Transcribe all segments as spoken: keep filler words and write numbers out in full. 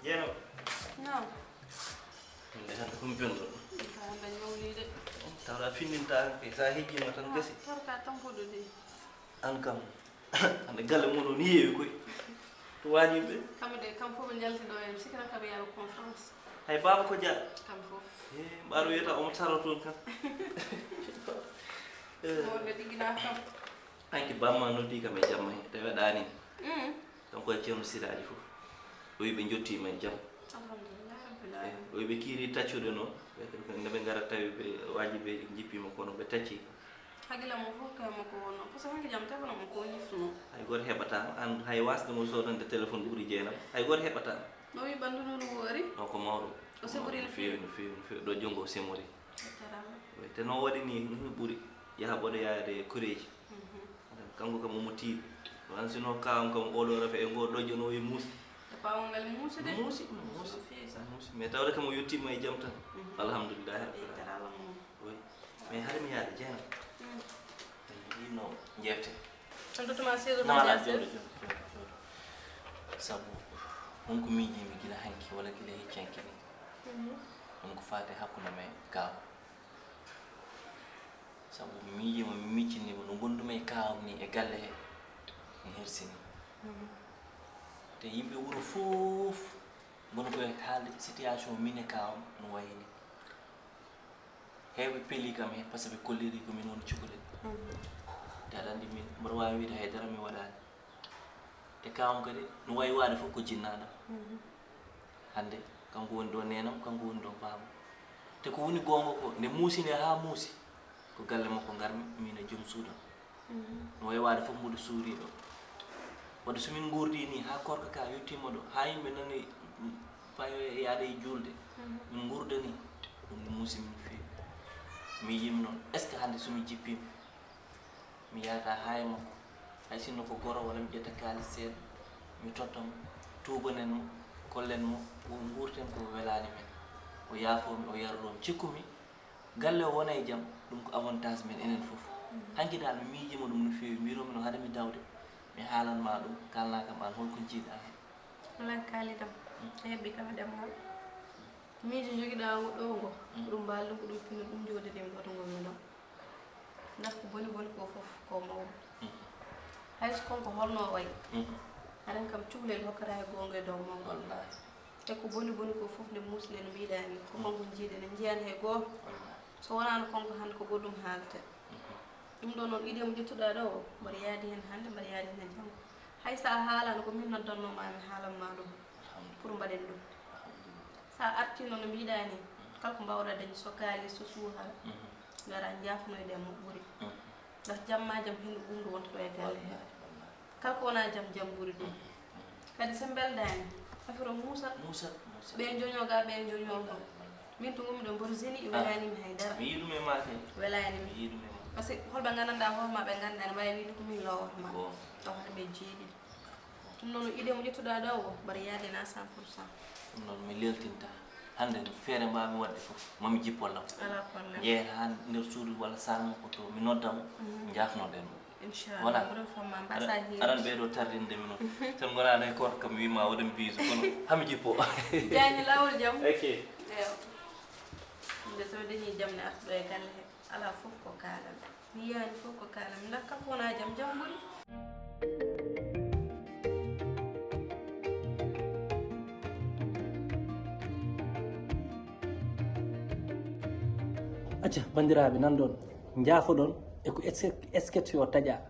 Jeeno. Naam. Hannde hannde ko mi penɗo. Ka hannde ñawni de. Tawra finninta an kay, sa hejjima tan gasi. Torka tampuɗo de. An kam. Hannde galle mon o ni yeewi koy. To waajiɓe. Kamɓe de, kam fof ɓe njalti ɗo en, sikira kam yaru conférence. Hay baaba ko jaa. Kam fof. E, mbaɗo wiyata omo taro toon kam. E. Mo ɓe ɗigginaa kam. Hanki bamma noddi kam e jamma he, tawi waɗani. Mm. Kanko e Ceerno Siraaji fof. O wi ɓe njottiima e jam. Alhamdulillah rabbil alamin. O wi ɓe kiiri taccude noon, ɓe, ɓe, nde ɓe ngara tawi ɓe waaji ɓe njippima kono ɓe tacci. Hakkille mum fof ko e makko wonno, par ce que hanki jam tefano mo ko ñiftuno. Hay gooto heɓataa, an hay wasde mo sodande téléphone ɓuri jeenam, hay gooto heɓataa. No wi ɓanndu noon woori? O ko mawɗo. O semori no feewi, no feewi, no feewi. Ɗo junngo o semori. O jarama. Wi, te no waɗi ni, ni ɓuri. Yaha ɓoɗo yaade koreeji. Mhm. Kanko kam omo tiiɗi. Wan sino kawam kam oɗo rafa e ngo ɗoƴƴo no wi muusi. E pawo ngal muusi de. Muusi, muusi. No feewi sa. Muusi. Mais tawde kam o yettima e jam tan. Mhm. Alhamdulillahi rabbil alamin. E jarama mum. Wi. Mais hade mi yaade jeena. Mm. En ɗino jeewte. Tan tottuma seeɗa. Non, non, jooɗo, jooɗo, jooɗo, jooɗo. Sabu won ko miijimi gila hanki walla gila hecci hanki ni. Mhm. Won ko faati hakkunde men e Kaaw. Sabu mi miijima, mi miccindima no ngonndumi e Kaaw ni e galle he. Mi hersini. Mhm. Te yimɓe wuro fof ngono koye haalde situation min e Kaaw no wayi ni. Heewɓe peeli kam heen, par ce que ɓe kolliri ko min woni cukalel. Mhm. Te aɗa anndi min, mboɗo waawi wiide hay dara mi waɗaani. Te Kaaw kadi, no waawi waade fof ko jinnaaɗo. Mhm. Hannde, kanko woni ɗo neenam, kanko woni ɗo baabam. Te ko woni goonga ko, nde muusini haa muusi, ko galle makko ngarmi, min e joom suudam. Mhm. No waawi waade fof mboɗo suuriiɗo. Wadde so min nguurdi ni haa koorka ka yettiima ɗo, haa yimɓe nani, mm, payo e yaade e juulde, mhm, min nguurdani, ɗum ne muusi min no feewi. Miijimi noon, est-ce que hannde so mi jippiima, mi yahata haa e makko, hay sinno ko goro walla mi ƴetta kaalis seeɗa, mi totta mo, tuubanen mo, kollen mo, o nguurten ko welaani men. O yaafoo mi, o yaroroo mi. Cikkumi, galle o wona e jam, ɗum ko avantage men enen fof. Mhm. Hanki dal mi miijima ɗum no feewi, mbiɗo mi no hade mi dawde, mi haalan ma ɗum, kalna kam an holko njiiɗa heen. Wala kaalidam, mm, a heɓi kala ɗemngal. Miijo jogiɗa o ɗo ngo, mm, ko ɗum mbaal ɗum, ko ɗum pinno ɗum jooɗi ɗum ɗo to ngonmi ɗo. Ndax ko boni boni ko fof ko mawɗo. Mm. Hay so kon ko holno o wayi. Mm. Haɗen kam cukalel hokkata e goonga e dow mawɗo. Wallahi. Te ko boni boni ko fof nde muusɗen mbiɗa ni, ko kanko njiiɗen, en njiyan hay gooto. Wallahi. So wonaano kanko hannde ko goɗɗum haalten. Mhm. Ɗum ɗo noon idée mo ƴettuɗa ɗo o, mbaɗa yaadi heen hannde, mbaɗa yaadi heen janngo. Hay so a haalaano ko min noddanno ma, mi haalan ma ɗum. Alhamdulillah. Pour mbaɗen ɗum. Alhamdulillah. So a artii noon no mbiɗa ni, mhm, kala ko mbawɗa dañde so kaalis, so suuhara, mhm, ngara njaafnoyɗen mo ɓuri. Mhm. Ndax jamma jam hino ɓuuɓri wonta ɗo e galle he. Wallahi, wallahi. Kala ko wona jam, jam ɓuri ɗum. Mm, mm. Kadi so mbeldaani, affaire o muusat. Muusat, muusat. Ɓe joño ga, ɓe joño ɗo. Wallahi, wallahi. Min to ngonmi ɗo mboto zeni, ah, welaani mi hay dara. Mi yiɗum e ma kay. Welaani mi. Mi yiɗum e ma. Par ce que holɓe nganndanɗaa hoore ma, ɓe nganndanɗaa, ne waawi wiide ko min lowata ma. Goonga. Taw hade ɓe jeeɗiɗo. Ɗum noon, idée mo ƴettuɗaa ɗo o, mbaɗa yaade na cent pour cent. Ɗum noon, mi leeltinta. Hannde, feere mbaawmi waɗde fof, mami jippo law. Alaa problème. Njeeya haa nder suudu walla saal makko to, mi nodda mo, mhm, njaafnoɗen mo. Inchallah. Voilà. Mboɗo famma, mbasa aɗa, heewde. Aɗan ɓeydo tardinde mi noon. Tan ngonaa hay koorka kam wiima waɗan biisu, kono hami jippo. Jaañi laawol jam. Ok. Eyo. Nde so mi dañii jam ne artuɗo e galle he. Alaa fof ko kaalan. Mi yiyaani fof ko kaalan. Mi nakka ko wonaa jam, jam ɓuri. Acca, banndiraaɓe, nanɗon, njaafoɗon e ko es-, sketch o taƴa.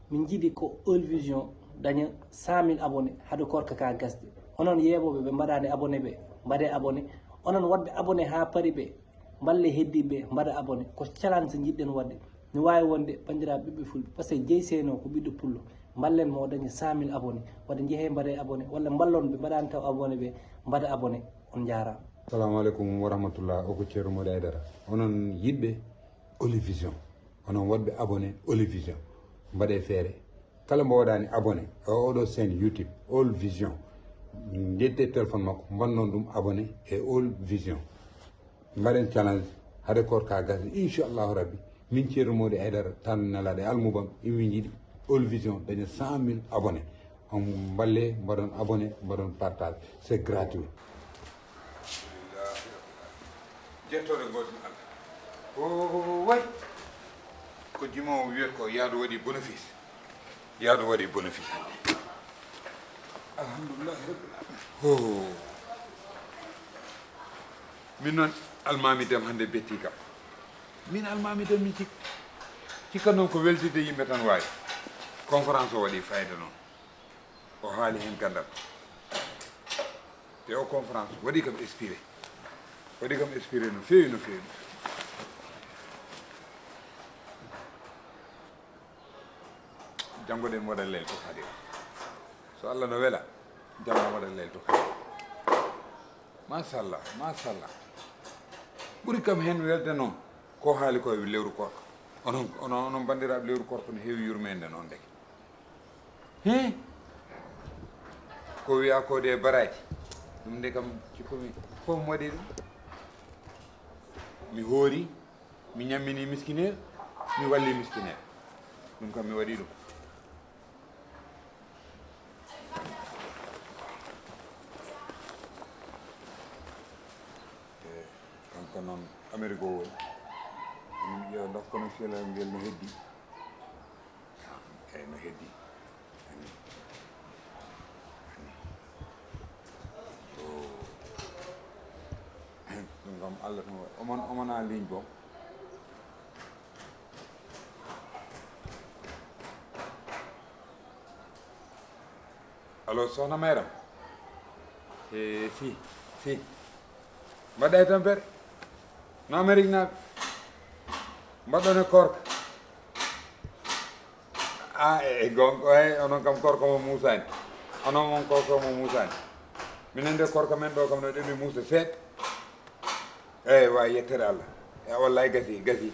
Min njiɗi ko Eul Vision daña cent mille abonnés hade koorka ka gasde. Onon yeeɓooɓe ɓe mbaɗaani abonné ɓe, mbaɗee abonné. Onon waɗɓe abonné haa paari ɓe, mballe heddiiɓe, mbaɗa abonné. Ko challenge njiɗɗen waɗde. No waawi wonde banndiraaɓe ɓiɓɓe fulɓe, par ce que Jeey Seyno ko ɓiɗɗo pullo. Mballen mo o daña cent mille abonnés. Wadde njehee mbaɗee abonné, walla mballon ɓe mbaɗaani taw abonné ɓe, mbaɗa abonné. On njaaraama. Assalamu aleykum wa rahmatullah. O ko Ceerno Mody Aidara. Onon yiɗɓe Eul Vision, onon waɗɓe abonné Eul Vision, mbaɗee feere. Kala mbo waɗaani abonné e oɗo chaîne YouTube, Eul Vision, njettee téléphone makko, mbannon ɗum abonné e Eul Vision. Mbaɗen challenge, hade koorka gasde, inchallahu rabbi. Min Ceerno Mody Aidara, tan nelaaɗo e almubam, imi njiɗi Eul Vision daña cent mille abonnés. On mballe, mbaɗon abonné, mbaɗon partage. C'est gratuit. Jettode goɗɗum Allah. O way. Ko jimowo wiyata ko yaadu waɗi bénéfice. Yaadu waɗi bénéfice hannde. Alhamdulillahi rabbil alamin. Oh. Min noon, almaami dem hannde betti kam. Min almaami dem mi cik-, cikka noon ko weltide yimɓe tan waawi. Conférence o waɗi fayida noon. O haali heen ganndal. Te o conférence waɗi kam inspiré. Waɗi kam inspiré no feewi, no feewi, no feewi. Janngo ɗen waɗa leel to kadi. So Allah no wela, janngo waɗa leel to kadi. Machallah, machallah. Ɓuri kam heen welde noon, ko haali ko e lewru korka. Onon, onon, onon banndiraaɓe lewru korka no heewi yurmeende noon ndeke. He? Ko wiya ko de baraaji. Ɗum nde kam cikku mi fof mi waɗi ɗum. Mi hoori, mi ñammini miskineer, mi walli miskineer. Ɗum kam mi waɗi ɗum. E kanko noon Amérique o woni. Min ƴeewa ndof kono sela ngel no heddi. Eyi, no heddi. Ani. Ani. Ɗum kam Allah tan waɗi. Oman, omana ligne boom. Allo, Soxna Mayram? E, si, si. Mbaɗɗa e tampere? No Amérique naaɓe? Mbaɗɗon e korka? A, e, e gonga, eyi, onon kam korka mo muusaani. Onon on korka mo muusaani. Minen de korka men ɗo kam no ɗeɓi muusa seeɗa. Eyi, wa yettere Allah. E, wallahi gasi, gasi,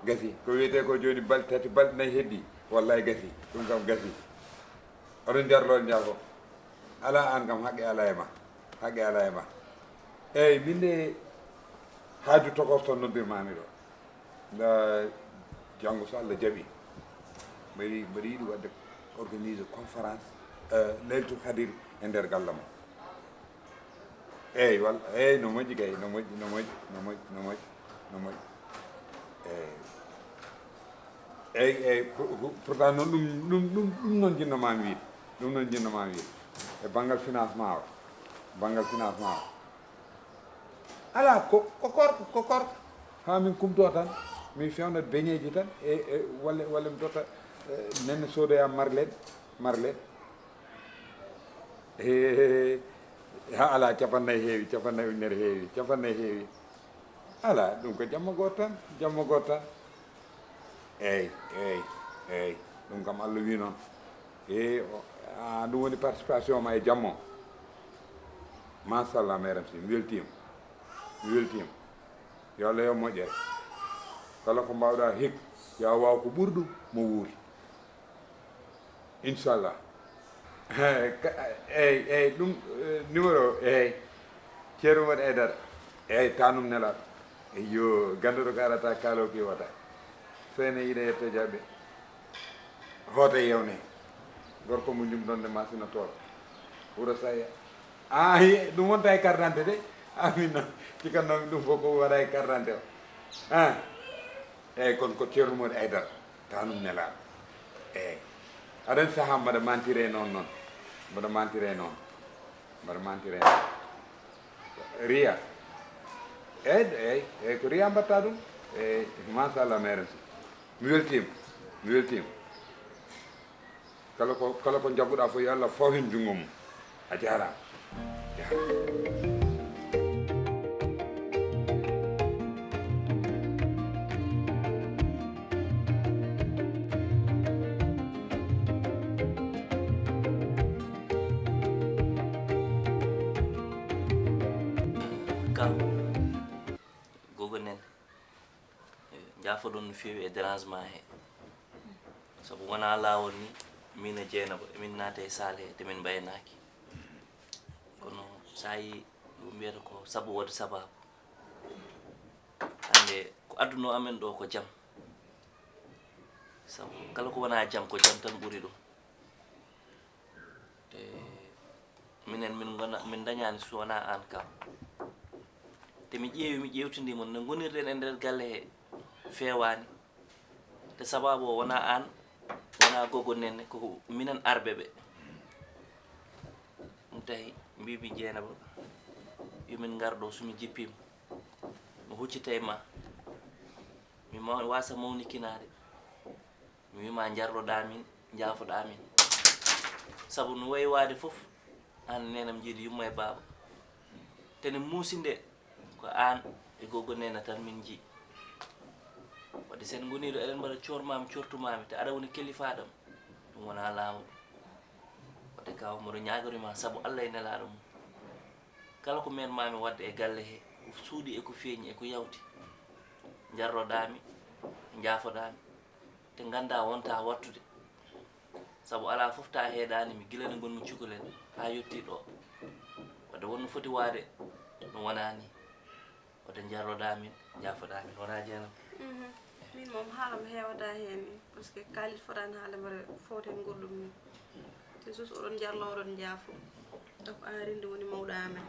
gasi. Ko wiyetee ko jooni balɗe tati, balɗe nayi heddi. Wallahi gasi. Ɗum kam gasi. Oɗon njarloo njaafo. Alaa aan kam haqqe alaa e ma. Haqqe alaa e ma. Eyi, min de haaju tokorto noddirmaami ɗo. Nda janngo so Allah jaɓi. Mbaɗi, mbaɗi yiɗi waɗde organiser conférence, eh, Laylatul Qadr e nder galle mo. Eyi, wal-, eyi, no moƴƴi kay, no moƴƴi, no moƴƴi, no moƴƴi, no moƴƴi, no moƴƴi. Eyi. Eyi, eyi, pour-, pour-, pourtant noon ɗum, ɗum, ɗum, ɗum noon jinno maa mi wiide. Ɗum noon jinno maa mi wiide. E banngal financement o. Banngal financement o. Alaa, ko, ko korka, ko korka. Haa min kumtoo tan, min fewna beñeeji tan, e, e, walla, walla mi totta, e, nenne soodoya marleen, marleen. He, he, he, he. Haa alaa, capanɗe nayi heewi, capanɗe nayi ujunere heewi, capanɗe nayi heewi. Alaa, ɗum ko jamma gooto tan, jamma gooto tan. Eey, eey, eey. Ɗum kam Allah wii noon. Eey, o, a, ɗum woni participation ma e jamma o. Machallah, meeram si, mi weltiima. Mi weltiima. Yo Allah yo moƴƴere. Kala ko mbaawɗaa hik, yo a waaw ko ɓuri ɗum, mo wuuri. Inchallah. Eey, ka-, eey, eey, ɗum, eh, numéro, eey. Ceerno Mody Aidara. Eey, tanum nelaaɗo. Eyyo, gannduɗo ko arata, kaalo ko iwata. Seyne yiɗa yetto jaɓɓe. Hoota yewne. Gorko mo jum ɗonde masinotooɗo. Wuro Saya. Ah, hi-, ɗum wonta e carte d'identité de? Amin noon. Cikannoomi ɗum fof ko waɗa e carte d'identité o. Ah. Eey, kono ko Ceerno Mody Aidara, tanum nelaaɗo. Eey. Aɗa anndi sahaa mbaɗa mantire noon, noon. Mbaɗa mantire noon. Mbaɗa mantire noon. Riya. Eey, eey, eey, ko riya mbaɗta ɗum. Eey, machallah, meeram si. Mi weltiima. Mi weltiima. Kala ko, kala ko njagguɗaa fof, yo Allah faw heen junngo mum. A jaaraama. Jaaraama. Kaw, gogo nen. Eh, njaafoɗon no feewi e dérangement he. Sabu wonaa laawol ni, min e Jeynaba, emin naata e saal he, te min mbaynaaki. Kono so a yii, ɗum mbiyata ko sabu waɗi sabaabu. Hannde ko aduna amen ɗo ko jam. Sabu kala ko wonaa jam, ko jam tan ɓuri ɗum. E, minen min ngona, min dañaani so wonaa aan kam. Te mi ƴeewi, mi ƴeewtindii mon no ngonirɗen e nder galle he feewaani. Te sabaabu o wonaa aan, wonaa gogo Nene, ko minen arɓe ɓe. Ɗum tahi mbiimi Jeynaba, yo min ngar ɗo, so mi jippiima, mi huccita e ma. Mi maw-, waasa mawnikinaade. Mi wiima njarloɗaa min, njaafoɗaa min. Sabu no wayi waade fof, aan e neenam njiidi yumma e baaba. Te ne muusi nde, ko aan e gogo Nene tan min njii. Wadde sen ngoniiɗo eɗen mbaɗa coormaami, coortumaami, te aɗa woni kelifaaɗam, ɗum wonaa laamu. Wadde kaw, mboɗo ñaagori ma sabu Allah e nelaaɗo mum. Kala ko men maami wadde e galle he, ko suuɗi e ko feeñi e ko yawti, njarloɗaa mi, njaafoɗaa mi. Te nganndaa wonta wattude. Sabu alaa fof ta heeɗaani mi gila nde ngonmi cukalel haa yettii ɗo. Wadde wonno foti waade no wonaa ni. Wadde njarloɗaa min, njaafoɗaa min, wonaa Jeynaba? Mhm. Min moom haalam heewataa heen ni, parce que Kaalis fotaani haalde mbaɗa fowte ngorɗum ni. Te sus oɗon njarlo, oɗon njaafo. Donc aan renndi woni mawɗo amen.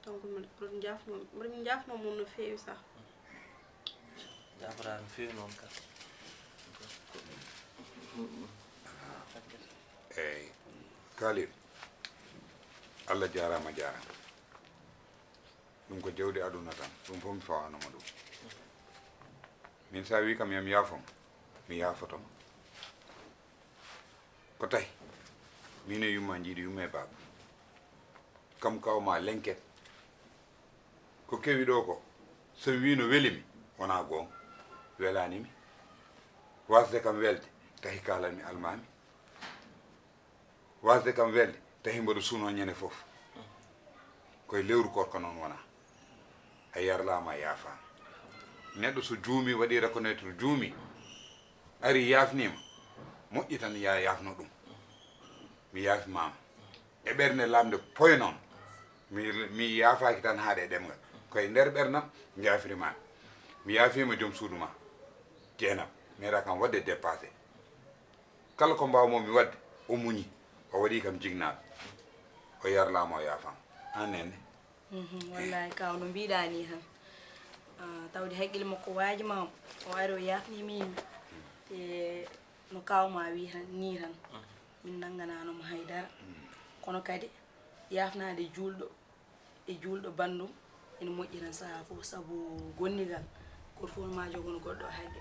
Donc, mbiɗo njaafnoo, mbiɗo njaafnoo mon no feewi sah. Njaafata no feewi noon ka. Eeyi. Kaalis, Allah jaaraama, jaaraama. Ɗum ko jawdi aduna tan. Ɗum fof mi fawanoma ɗum. Min, so a wii kam yo mi yaafo ma, mi yaafoto ma. Ko tahi, min e yumma njiidi yumma e baaba. Kam kaw ma lenket. Ko kewi ɗo ko, so mi wii no weli mi, wonaa goonga. Welaani mi. Waasde kam welde, tahi kaalan mi almaami. Waasde kam welde, tahi mboɗo suunoo ñande fof. Koye lewru koorka noon wonaa. A yarlaama, a yaafaama. Neɗɗo so juumi, waɗi reconnaître juumi, ari yaafniima, moƴƴi tan, ya yaafno ɗum. Mi yaafimaama. E ɓernde lamnde poy noon. Mi, mi yaafaaki tan haaɗe e ɗemngal. Koye nder ɓernam, njaafirimaami. Mi yaafiima joom suudu ma, Jeynaba. Mi yiɗaa kam waɗde dépassé. Kala ko mbaawmi mi waɗde, o muñi, o waɗi kam jinnaaɓe, o yarlaama, o yaafaama. Aan Nene? Mhm, wallaahi, kaw, no mbiɗaa nii tan. Ah, tawde hakkille makko waaji ma, o ari, o yaafnii mi yimɓe. E no kaw ma wii tan, nii tan. Min nannganaano mo hay dara. Kono kadi, yaafnaade juulɗo e juulɗo banndum ene moƴƴi tan sahaa fof, sabu gonndigal, gooto fof ma jogono goɗɗo haqqe.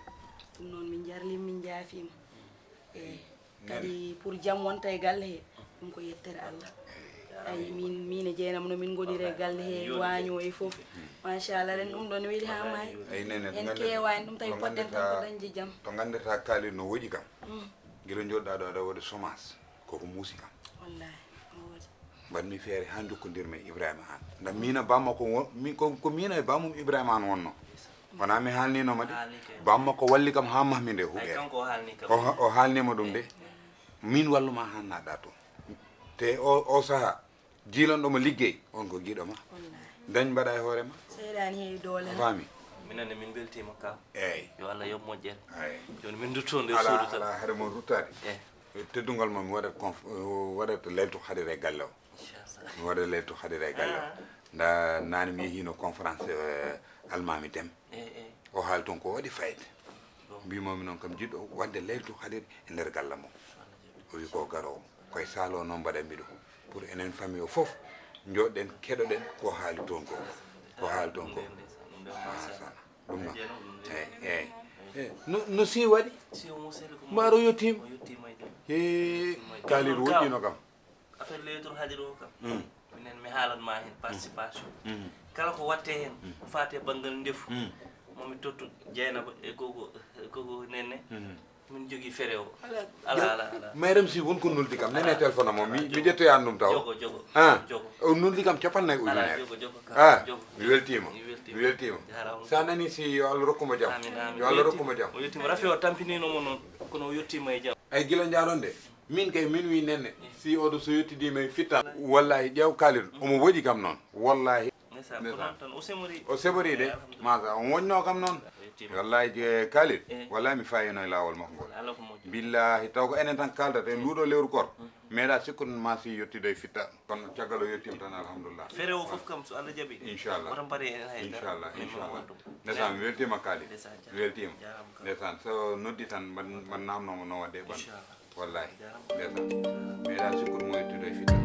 Ɗum noon, min njarliima, min njaafiima. Eeyi. Kadi, pour jam wonta e galle he, ɗum ko yettere Allah. Eeyi. Ay, min, min e Jeynaba no min ngoniri e galle he, waaño e fof. Machallah, ren ɗum ɗon weli haa maayi. Eeyi, Nene, en keewaani ɗum, tawi poɗɗen tan ko dañde jam. To nganndirta Kaalis no woƴi kam. Mm. Gila njooɗɗaa ɗo, aɗa waɗa chômage. Koko muusi kam. Wallaahi, no woodi. Mbaɗmi feere haa njokkondirmi e Ibrahima Aan. Nda miina bammakko won-, mi, ko, ko miina e bammum Ibrahima Aan wonno. Wonaa mi haalniino ma de. Haalni kay. Bammakko walli kam haa mahmi nde huɓeere. Ay, kanko o haalni kam. O ha-, o haalniima ɗum de. Eh, eh. Min walluma haa naɗa toon. Te o, o sahaa, jiilanɗo mo liggey, on ko giɗo ma. Wallaahi. Dañ mbaɗa e hoore ma. Seyɗaani heewi doole. A faami? Minen ne min mbeltiima ka. Eeyi. Yo Allah yoɓ moƴƴere. Eeyi. Jooni min ndutto nde suudu tan. Alaa, alaa, hare mon ruttaade. Eh. E teddungal ma, mi waɗat conf-, eh, waɗat laytu hadira e galle o. Inchallah. Mi waɗat laytu hadira e galle o. Ah. Nda naane mi yehiino conférence, eh, Almaami Dem. Eh, eh. O haali toon ko waɗi fayida. Bon. Mbimomi noon kam jiɗɗo waɗde laytu hadira e nder galle mo. Inchallah. O wi ko garoowo. Koye saalo noon mbaɗanmi ɗum. Pour enen famille o fof, njoɗɗen, keɗoɗen ko haali toon ko. Ko haali toon ko. Ɗum nde, nde, nde, machallah. Ɗum noon. Eeyi, eeyi. Eeyi. No, no si waɗi? Si o musere ko mbaaro yettiima. O yettiima e jam. Hee, yettiima e jam. Kaalid woɗɗiino kam. Affaire leylatul hadiri o kam. Mm. Minen mi haalan ma heen participation. Mm. Kala ko watte heen, mm, ko faati e banngal ndefu. Mm. Mo mi tottu Jeynaba e gogo, e gogo Nene. Mm. Min jogii fere o. Alaa, alaa, alaa. Mayram si won ko nuldi kam. Nene téléphone mo, mi, mi ƴettoyaan ɗum taw. Jogo, jogo. Ah. Jogo. O nuldi kam capannayyi ujunere. Alaa, jogo, jogo ka. Ah, jogo. Mi weltiima. Mi weltiima. Mi weltiima. Jaaraama. Sa nani si yo Allah rokku mo jam. Amiin, amiin. Yo Allah rokku mo jam. O weltiima. Rafi o tampiniino mo noon, kono o yettiima e jam. Ay, gila njaaron de. Min kay, min wi Nene. Eh. Si oɗo so yettidiima e fitta. Wallahi, ƴeew Kaalid, omo woɗi kam noon. Wallahi. Ndeysaan, ko noon tan, o semori. O semori de. Eeyi, alhamdulillah. Masa, on woñno kam noon. Eeyi, tima. Wallahi, je, Kaalid, eeyi, wallahi mi fayino e laawol makko ngol. Alaa ko moƴƴi. Billahi, taw ko enen tan kaaldata e nduɗo lewru koor. Mhm. Meeɗa sikkude ma si yettiiɗo e fitta, kono caggal o yettiima tan, alhamdulillah. Feere o fof kam, so Allah jaɓi, inchallah, woto mbaɗe heen hay dara. Inchallah, inchallah. Ndeysaan, mi weltiima, Kaali. Ndeysaan, jaaraama. Weltiima. Jaaraama, Kaali. Ndeysaan, so noddi tan, mbaɗ, mbaɗ naamnoo mo no waɗde e ɓanndu. Inchallah. Wallahi. Jaaraama. Ndeysaan. Meeɗa sikkude mo yettiiɗo e fitta.